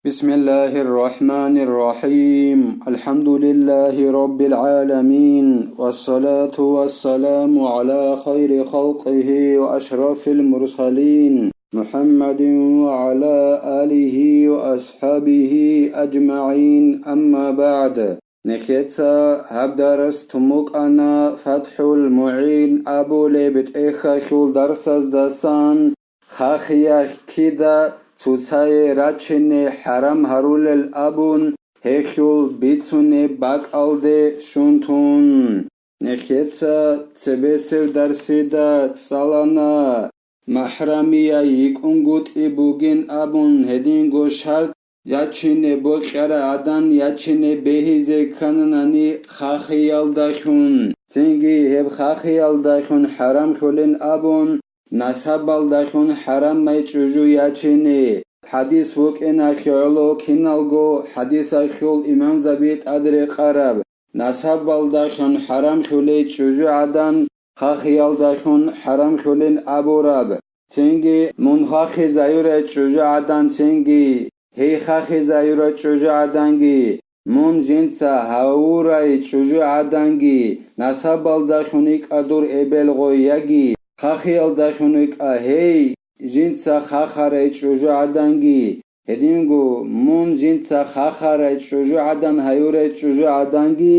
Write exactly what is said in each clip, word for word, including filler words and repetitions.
بسم الله الرحمن الرحيم. الحمد لله رب العالمين. والصلاة والسلام على خير خلقه وأشرف المرسلين محمد وعلى آله وأصحابه أجمعين. أما بعد. Нехеца гьаб дарс тумукъана ФатхӀул МугӀин абулеб тӀехьалъул дарсаздасан, хахиялъ кида цоцае рачине хӀарам гьарулел абун, гьелъул бицунеб бакӀалде щун тун. Нехеца цебесеб дарсида цӀалана, махӀрамияй йикӀунгутӀи бугин абун гьединго шарт, ячине бокьарай гӀадан ячине бегьизе ккананани хахиялдалъун, цинги гьеб хахиялдалъун хӀарамлъулин абун, насабалдалъун хӀарамай чӀужу ячине. ХӀадис букӀина гӀоло киналго хӀадисалъул имамзаби тӀадрекъараб, насабалдалъун хӀарамлъулей чӀужугӀадан, хахиялдалъун хӀарамлъулин абураб, цинги мун хахизаюрай чӀужугӀадан, цинги гьей хахизаюрай чӀужугӀаданги, мун жинца гьавурай чӀужугӀаданги, насабалдалъун йикӀа дур эбел гъой яги хахиялдалъун йикӀа гьей жинца хахарай чӀужугӀаданги, гьединго мун жинца хахарай чӀужугӀадан гьаюрай чӀужугӀаданги,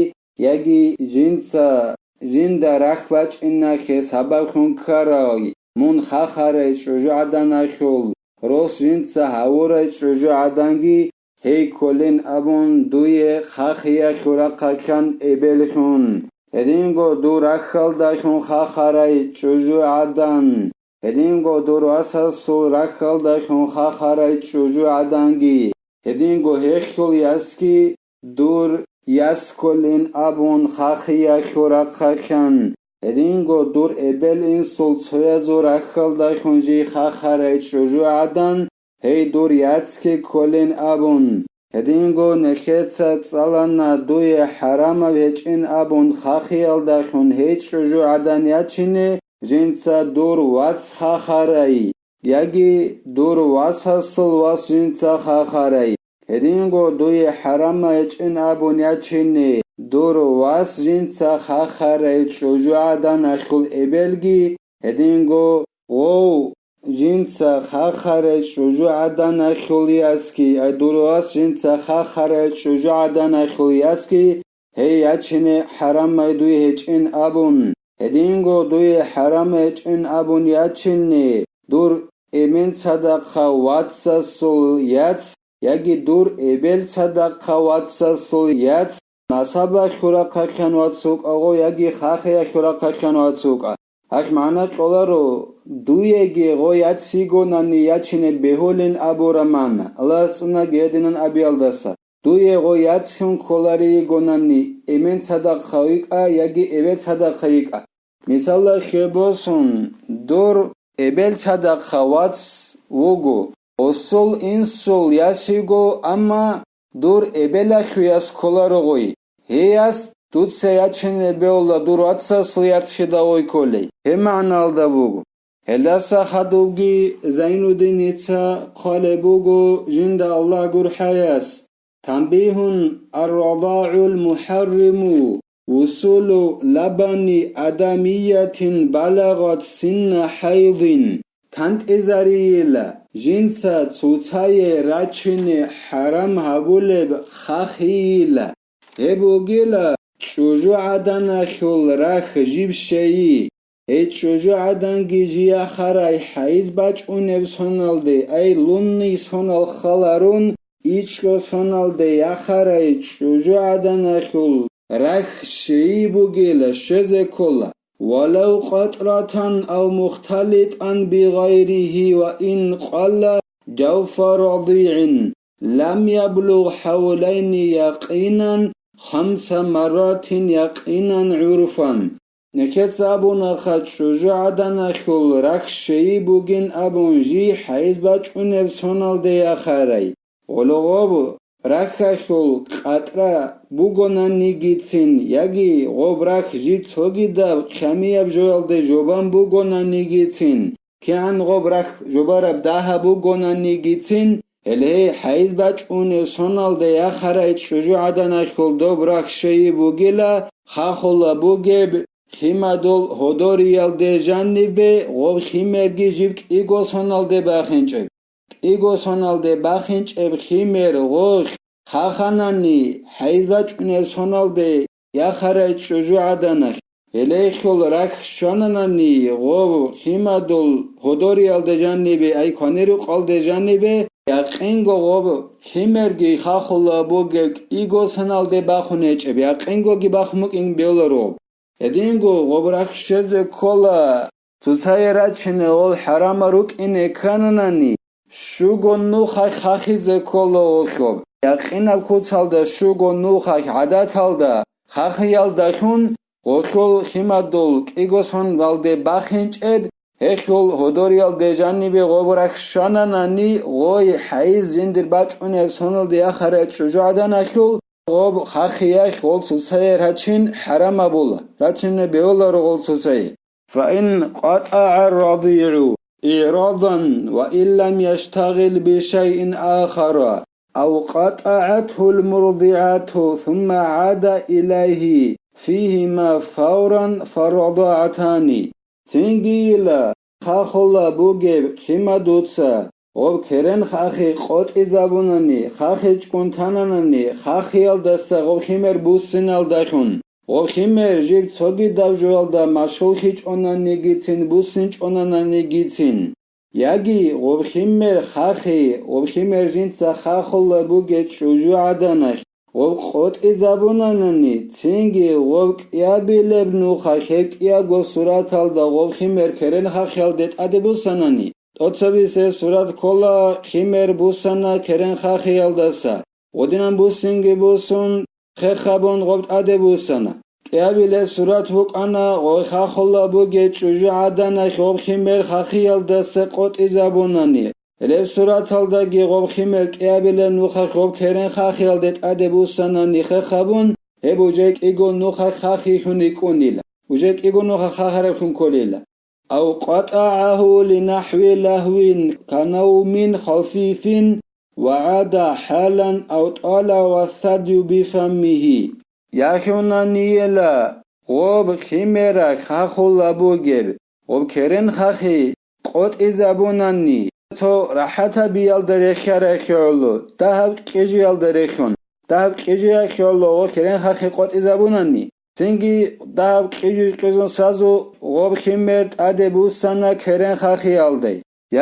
яги жинца жинда рахь бачӀиналъе сабаблъун ккарай мун хахарай чӀужугӀаданалъул рос жинца гьавурай чӀужугӀаданги, гьей кколин абун дуе хахиялъул рахъалъан эбеллъун, гьединго дур рахьалдалъун хахарай чӀужугӀадан, гьединго дур васасул рахьалдалъун хахарай чӀужугӀаданги, гьединго гьелъул ясги дур яс кколин абун хахиялъул рахъалъан, гьединго дур эбел-инсул цоязул рахьалдалъун жий хахарай чӀужугӀадан, гьей дур яцги кколин абун, гьединго нехеца цӀалана дуе хӀарамаб гьечӀин абун хахиялдалъун гьей чӀужугӀадан ячине жинца дур вац хахарай, яги дур васасул вас жинца хахарай, гьединго дуе хӀарамаб гьечӀин абун ячине дур вас жинца хахарай чӀужугӀаданалъул эбелги, гьединго гъов жинца хахарай чӀужугӀаданалъул ясги, ай дур вас жинца хахарай чӀужугӀаданалъул ясги, гьей ячине хӀарамай дуе гьечӀин абун, гьединго дуе хӀарамай гьечӀин абун ячине дур эмен цадахъа вацасул яц, яги дур эбел цадахъа вацасул яц, насабалъул рахъалъан вац вукӀа гъо, яги хахиялъул рахъалъан вац вукӀа. Гьалъ магӀна кьоларо, дуеги гъо яц йигонани ячине бегьулин абураб магӀна, Аллагьас цӀунаги гьединан абиялдаса, дуе гъо яцлъун кколаригонани, эмен цадахъа йикӀа яги эбел цадахъа йикӀа. Мисалалъе босун, дур эбел цадахъа вац вуго, осул-инсул яс йиго, амма дур эбелалъул яс кколаро гъой. Гьей яс дуца ячине бегьула дур вацасул яц щиб гъой кколей. Гьеб магӀналда буго. Гьелдаса хадубги Зайнуддиница хъвалеб буго жинда Аллагь гурхӀаяс: تنبيه: الرضاع المحرم وصول لبن آدمية بلغت سن حيض. КантӀизарийила жинца цоцае рачине хӀарам гьабулеб хахийила. Гьеб бугила чӀужугӀаданалъул рахь жиб щейи. Гьей чӀужугӀаданги жий яхарай хӀайз бачӀунеб соналде, ай лунный сонал халарун, ичӀго соналде яхарай чӀужугӀаданалъул рахь щейи бугила, щвезе ккола. ولو قطرة أو مختلطا بغيره وإن قل جوف رضيع لم يبلغ حولين يقينا خمس مرات يقينا عرفا. Нехеца абунаха чӀужугӀаданалъул рахь щейи бугин абун жий хӀайз бачӀунеб соналде яхарай. Гъоло гъоб рахьалъул къатӀра бугонанигицин, яги гъоб рахь жий цогидаб кьамияб жоялде жобан бугонанигицин, кигӀан гъоб рахь жобараб дагьаб бугонанигицин, Гьеле гьей хӀайз бачӀунеб соналде яхарай чӀужугӀаданалъул доб рахь щайи бугила, хахула бугеб, химадул гьодориялде жанибе гъоб химерги жиб кӀиго соналде бахинчӀеб. КӀиго соналде бахинчӀеб химер гъолъ хаханани, хӀайз бачӀунеб соналде яхарай чӀужугӀаданалъ, гьелейхьул рахь щвананани гъоб химадул гьодориялде жанибе, ай кванирукъалде жанибе, якъинго гъоб химерги хахула бугеб кӀиго соналде бахун гьечӀеб, якъингоги бахун букӀин бегьуларо. Гьединго гъоб рахь щвезе ккола, цоцае рачине гъол хӀарамал рукӀине ккананани, щуго нухалъ хахизе ккола гъолъоб. Якъинаб куцалда щуго нухалъ гӀадаталда хахиялдалъун гъолъул химадул кӀиго соналде бахинчӀеб, гьелъул гьодориялде жанибе гъоб рахь щвананани, гъой хӀайз жиндир бачӀунеб соналде яхарай чӀужугӀаданалъул гъоб хахиялъ гъол цоцае рачин хӀарамабула, рачине бегьуларо гъол цоцае. فإن قطع الرضيع إعراضا وإن لم يشتغل بشيء آخر أو قطعته المرضعة ثم عاد إليه فيهما فورا فالرضاعتان. Цинги йила, хахула бугеб химадуца гъоб керен хахи къотӀизабунани, хахичӀгун тананани, хахиялдаса гъоб химер буссиналдалъун, гъоб химер жиб цогидаб жоялда машгьуллъичӀонанигицин, буссинчӀонананигицин. Яги гъоб химер хахи, гъоб химер жинца хахула бугеб чӀужугӀаданалъ гъоб къотӀизабунанани, цинги гъоб кӀиабилеб нухалъ гьеб кӀиябго сураталда гъоб химер керен хахиялде тӀаде буссанани, тӀоцебесеб сурат ккола химер буссана керен хахиялдаса, гъодинан буссинги буссун, хехабун гъоб тӀаде буссана. КӀиабилеб сурат букӀана гъой хахула бугеб чӀужугӀаданалъ гъоб химер хахиялдаса къотӀизабунани. Гьеб сураталдаги гъоб химер кӀиабилеб нухалъ гъоб керен хахиялде тӀаде буссанани хехабун, гьеб уже кӀиго нухалъ хахилъун йикӀунила, уже кӀиго нухалъ хахараблъун кколила. أو قطعه لنحو لهو كنوم خفيف وعاد حالا أو طال والثدي بفمه. Яхуна нияла гъоб химералъ хахула бугеб, гъоб керен хахи къотӀизабунани, цо рахӀатабиялда рехьа-рехьа гӀоло, дагьаб кьижиялда рехьун, дагьаб кьижиялъ гӀоло гъо керен хахи къотӀизабунани, цинги дагьаб кьижи-кьижун сазу гъоб химер тӀаде буссана керен хахиялде.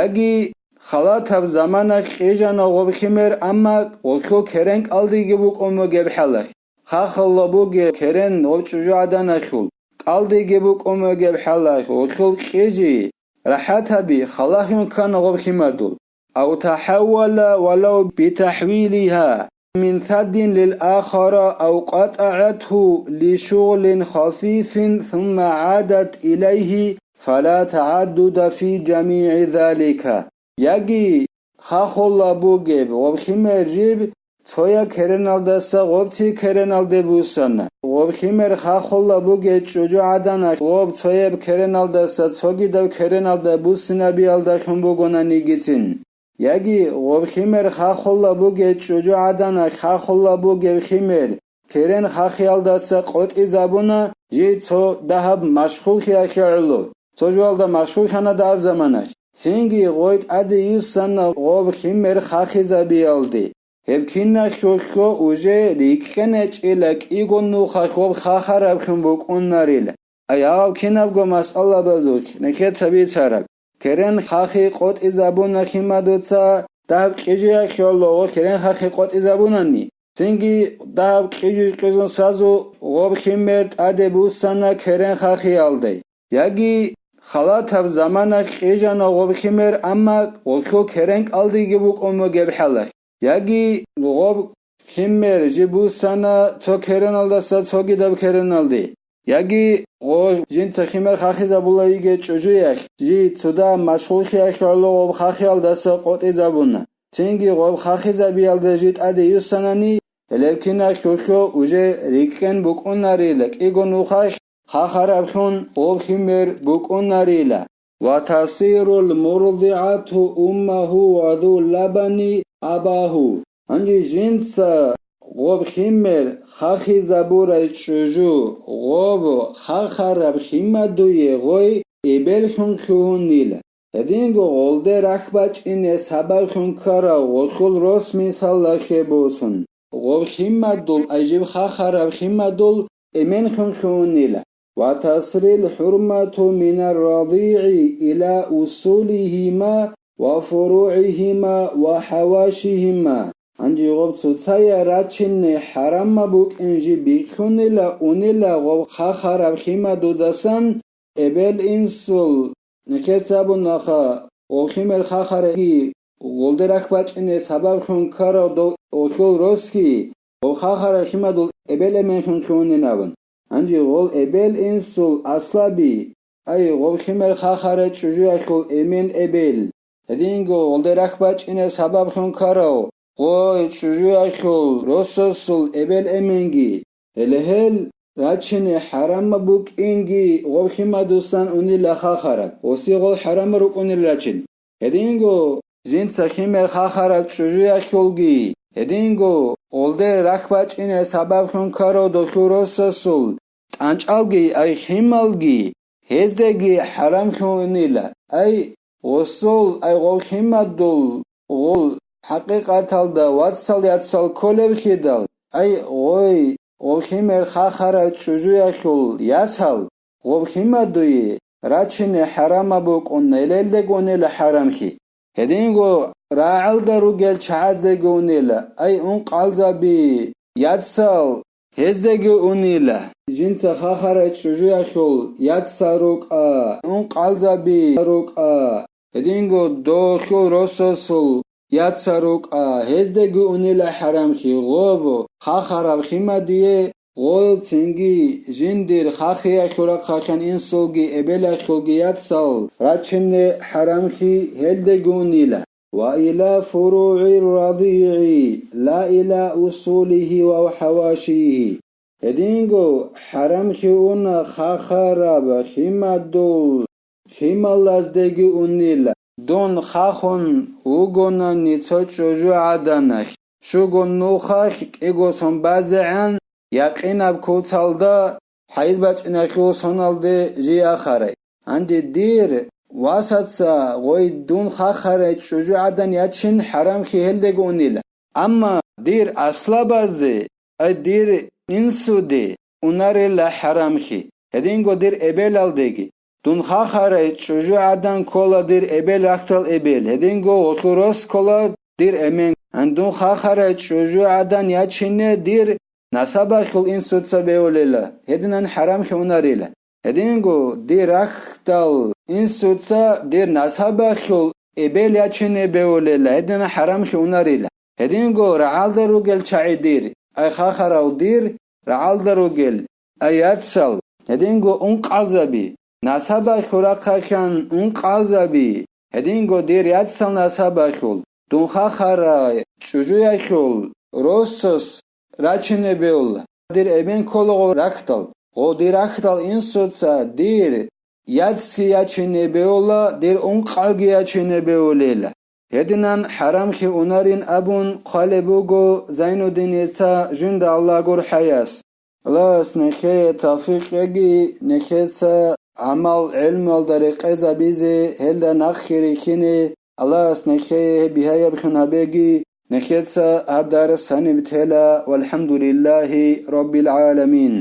Яги халатаб замана кьижана гъоб химер, амма гъолъул керен кӀалдиги букӀун бугеб хӀалалъ, хахалла бугеб керен гъоб чӀужугӀаданалъул кӀалдиги букӀун бугеб хӀалалъ, гъолъул кьижи, рахӀатаби халахъун ккана гъоб химадул. أو تحول ولو بتحويلها من ثدي للآخر أو قطعته لشغل خفيف ثم عادت إليه فلا تعدد في جميع ذلك. Яги хахулла бугеб гъоб химер жиб цояб кереналдаса гъоб ци кереналде буссана. Гъоб химер хахулла бугеб чӀужугӀаданалъ гъоб цояб кереналдаса цогидаб кереналда буссинабиялдалъун бугонаниги цин. Яги гъоб химер хахулла бугеб чӀужугӀаданалъ хахулла бугеб химер керен хахиялдаса къотӀизабуна, жий цо дагьаб машгьуллъиялъе гӀоло, цо жоялда машгьуллъана дагьаб заманалъ. Цинги гъой тӀаде юссана гъоб химер хахизабиялде. Гьеб киналъулъго уже рикӀкӀенечӀила кӀиго нухалъ гъоб хахараблъун букӀунарила. Ай, гьаб кинабго масъалабазулъ нехеца бицараб. Керен хахи къотӀизабуна химадуца, дагьаб кьижиялъе гӀоло гъо керен хахи къотӀизабунани, цинги дагьаб кьижи-кьижун сазу гъоб химер тӀаде буссана керен хахиялде. Яги халатаб замана кьижана гъоб химер, амма гъолъул керен кӀалдиги букӀун бугеб хӀалалъ. Яги гъоб химер жиб буссана цо кереналдаса цогидаб кереналде. Яги гъо жинца химер хахизабула йигей чӀужуялъ, жий цо дагьаб машгьуллъиялъе гӀоло гъоб хахиялдаса къотӀизабуна. Цинги гъоб хахизабиялда жий тӀаде юссанани, гьелеб киналъулъго уже рикӀкӀен букӀунарила, кӀиго нухалъ хахараблъун гъоб химер букӀунарила. وتصير المرضعة أمه وذو اللبن أباه. Гьанже жинца гъоб химер хахизабурай чӀужу, гъоб хахараб химадуе гъой эбеллъун лъугьунила. Гьединго гъолде рахь бачӀине сабаблъун ккарав гъолъул рос мисалалъе босун, гъоб химадул, ай жиб хахараб химадул эменлъун лъугьунила. وتصل الحرمة من الرضيع إلى أصولهما وفروعهما وحواشيهما. Гьанже гъоб цоцая рачине хӀарамаб букӀин жиб бихьунила унила гъоб хахараб химадудасан эбел-инсул, нехеца абунаха, гъоб химер хахараги, гъолде рахь бачӀине сабаблъун ккарав дов гъолъул росги, гъоб хахараб химадул эбел-эменлъун лъугьунин абун. Гьанже гъол эбел-инсул аслаби, ай, гъоб химер хахарай чӀужуялъул эмен-эбел, гьединго гъолде рахь бачӀине сабаблъун ккарав гъой чӀужуялъул росасул эбел-эменги, гьеле гьел рачине хӀарамаб букӀинги гъоб химадусан унила хахараб, гъоси гъол хӀарамал рукӀунел рачин. Гьединго жинца химер хахараб чӀужуялъулги, гьединго гъолде рахь бачӀине сабаблъун ккарав дохьул росасул тӀанчӀалги, ай хималги, гьездеги хӀарамлъунила, ай гъосул, ай гъол химадул, гъол хӀакъикъаталда вацал-яцал кколеблъидал, ай гъой, гъол химер хахарай чӀужуялъул ясал, гъоб химадуе рачине хӀарамаб букӀун, гьелелдеги унела хӀарамлъи. Гьединго рагӀалда ругел чагӀаздеги унела, ай ункъалзаби, яцал, гьездеги унела. Жинца хахарай чӀужуялъул яцал рукӀа, ункъалзаби рукӀа, гьединго дохьул росасул яцал рукӀа, гьездеги унела хӀарамлъи. Гъоб хахараб химадие гъойл цинги жиндир хахиялъул рахъалъан инсулги эбелалъулги яцал рачине хӀарамлъи гьелдеги унила. وإلى فروع الرضيع لا إلى أصوله وحواشيه. Гьединго хӀарамлъи уна хахараб химадул хималаздеги унила. Дун хахун вугонани цо чӀужугӀаданалъ, щуго нухалъ кӀиго сон базегӀан, якъинаб куцалда, хӀайз бачӀиналъул соналде жий ахарай. Гьанде дир васаца гъой дун хахарай чӀужугӀадан ячин хӀарамлъи гьелдеги унила. Амма дир аслабазе, ай дир инсуде унарила хӀарамлъи, гьединго дир эбелалдеги. Дун хахарай чӀужугӀадан ккола дир эбел рахьдал эбел, гьединго гъолъул рос ккола дир эмен. Гьан дун хахарай чӀужугӀадан ячине дир насабалъул инсуца бевулела, гьединан хӀарамлъи унарила. Гьединго дир рахьдал инсуца дир насабалъул эбел ячине бевулела, гьединан хӀарамлъи унарила. Гьединго рагӀалда ругел чагӀи дир, ай хахарав дир рагӀалда ругел, ай яцал, гьединго ункъалзаби, насабалъул рахъалъан ункъалзаби, гьединго дир яцал насабалъул, дун хахарай чӀужуялъул росас рачине бевла, дир эбен кколаго рахьдал, гъо дир рахьдал инсуца дир яцги ячине бевла, дир ункъалги ячине бевулела. Гьединан хӀарамлъи унарин абун хъвалеб буго Зайнуддиница жинда Аллагь гурхӀаяс. Аллагьас нехее тавфикъ кьеги, нехеца гӀамал гӀелмуялда рекъезабизе, гьелда нахъе рихьине Аллагьас нехее гьеб бигьаяб хьун гьабеги, нехеца гьаб дарс гьаниб тела, валхӀамдулиллагьи раббил гӀаламин.